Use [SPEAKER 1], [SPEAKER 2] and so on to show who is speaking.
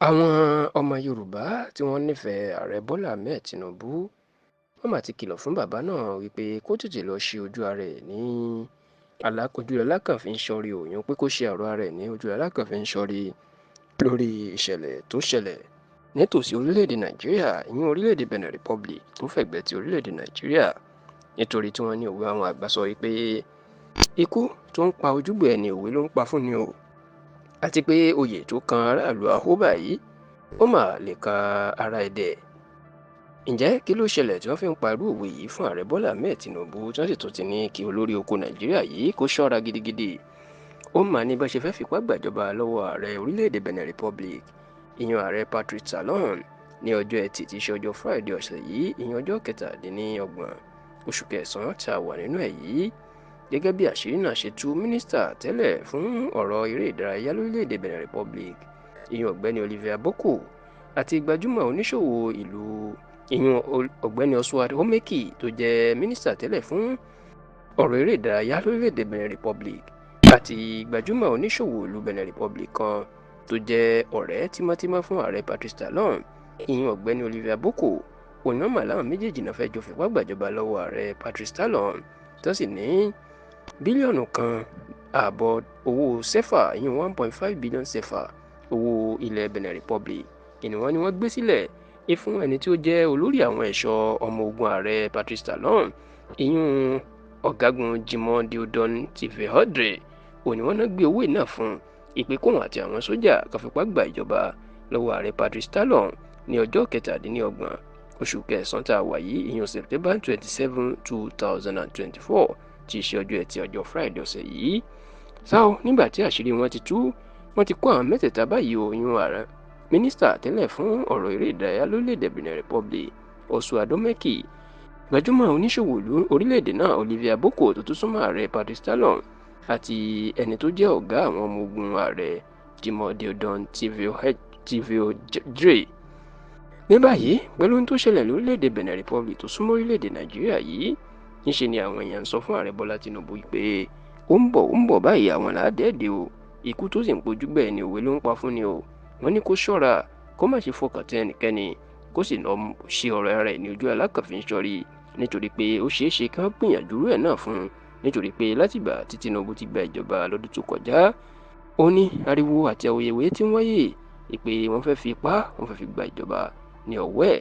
[SPEAKER 1] Àwọn ọmọ Yorùbá tí wọ́n nífẹ̀ẹ́ Ààrẹ Bọ́lá Ahmed Tinubu, wọ́n mà ti kìlọ̀ fún bàbá náà wípé kó tètè lọ́ọ́ ṣe ojú ara ẹ̀ ní ojú lalákàn fi ń ṣọ́rí òun, pé kó ṣe ọ̀rọ̀ ara ẹ̀ ní ojú lalákàn fi ń ṣọ́rí lórí ìṣẹ̀lẹ̀ tó ṣẹlẹ̀ nítòsí orílẹ̀-èdè Nàìjíríà, ìyún orílẹ̀-èdè Benin Republic tó fẹ̀gbẹ́ ti orílẹ̀-èdè Nàìjíríà, nítorí tí wọ́n ní òwe àwọn àgbà sọ wípé ikú tó ń pa ojúgbà ẹni, òwe ló ń pa fún ni o, àti pé oyè tó kan aráàlú àhó báyìí, ó mà lè ka ara ẹ̀dẹ̀. Ǹjẹ́ kí ló ṣẹlẹ̀ tí wọ́n fi ń pa irú òwe yìí fún Ààrẹ Bọ́lá Ahmed Tinubu, tí wọ́n sì tún ti ní kí olórí oko Nàìjíríà yìí kó ṣọ́ra gidigidi? Ó mà ní bá ṣe fẹ́ fipá gbàjọba lọ́wọ́ ààrẹ orílẹ̀-èdè Benin Republic, ìyẹn Ààrẹ Patrice Talon, ní ọjọ́ Ẹtì tí í ṣe ọjọ́ Friday ọ̀sẹ̀ yìí, ìyẹn ọjọ́ 27 oṣù kẹsàn-án tá a wà nínú ẹ̀ yìí. Gẹ́gẹ́ bí àṣírí náà ṣe tú, mínísítà tẹ́lẹ̀ fún ọ̀rọ̀ eré ìdárayá lórílẹ̀‐èdè Benin Republic, ìyẹn Ọ̀gbẹ́ni Olivier Boko, àti gbajúmọ̀ oníṣòwò ìlú, ìyẹn Ọ̀gbẹ́ni Oswald Homeky, tó jẹ́ mínísítà tẹ́lẹ̀ fún ọ̀rọ̀ eré ìdárayá lórílẹ̀‐èdè Benin Republic, àti gbajúmọ̀ oníṣòwò ìlú Benin Republic kan tó jẹ́ ọ̀rẹ́ tímọ́tímọ́ fún Ààrẹ Patrice Talon, ìyẹn Ọ̀gbẹ́ni Olivier Boko, onímọ̀ làwọn méjèèjì náà fẹ́ jọ fipá gbàjọba lọ́wọ́ Ààrẹ Patrice Talon, tó sì ní 1.5 bílíọ̀nù owó sẹ́fà, ìyẹn 1.5 billion CFA, owó ilẹ̀ Benin Republic, ìní wọn ni wọ́n gbé sílẹ̀ fún ẹni tí ó jẹ́ olórí àwọn ẹ̀ṣọ́ ọmọ ogun Ààrẹ Patrice Talon, ìyún Ọ̀gágun Jimoh Diodon Tivehodre. Òní wọn náà gbé owó náà fún ìpè kóhun àti àwọn sójà kan fipá gba ìjọba lọ́wọ́ Ààrẹ Patrice Talon ní ọjọ́ 27 oṣù kẹsàn-án tá a wà yìí, ìyún September 27, 2024, tí í ṣe ọjọ́ Ẹtì, ọjọ́ Friday ọ̀sẹ̀ yìí. Ṣá o, nígbà tí àṣírí wọn ti tú, wọ́n ti kó àwọn mẹ́tẹ̀ẹ̀ta báyìí o, ìyún ààrẹ mínísítà tẹ́lẹ̀ fún ọ̀rọ̀ eré ìdárayá lórílẹ̀‐èdè Benin Republic, Oswald Homeky, gbajúmọ̀ oníṣòwò orílẹ̀-èdè náà, Olivier Boko, tó tún súnmọ́ Ààrẹ Patrice Talon, àti ẹni tó jẹ́ ọ̀gá àwọn ọmọ ogun ààrẹ, Jimoh Diodon Tiveodre. Ní báyìí, pẹ̀lú ohun tó ṣẹlẹ̀ lórílẹ̀‐èdè Benin Republic tó súnmọ́ orílẹ̀‐èdè Nàìjíríà yìí, níṣe ni àwọn èèyàn ń sọ fún Ààrẹ Bọ́lá Tinubu pé ó ń bọ̀, ó ń bọ̀ báyìí, àwọn làádẹ́ẹ̀dẹ́ o. Ikú tó sì ń pojú gbẹ̀ ni, òwe ló ń pa fún ni o. Wọ́n ní kó ṣọ́ra, kó má ṣe fọkàn tán ẹnikẹ́ni, kó sì lọ́ọ́ ṣe ọ̀rọ̀ ara ẹ̀ ní ojú lalákàn fi ń ṣọ́rí, nítorí pé ó ṣeé ṣe kí wọ́n gbìyànjú ẹ̀ náà fún un, nítorí pé látìgbà tí Tinubu ti gba ìjọba lọ́dún tó kọjá, ó ní ariwo àti awuyewuye tí ń wáyé ìpè wọ́n fẹ́ fi ipá, wọ́n fẹ́ fi gba ìjọba ní ọwọ́ ẹ̀.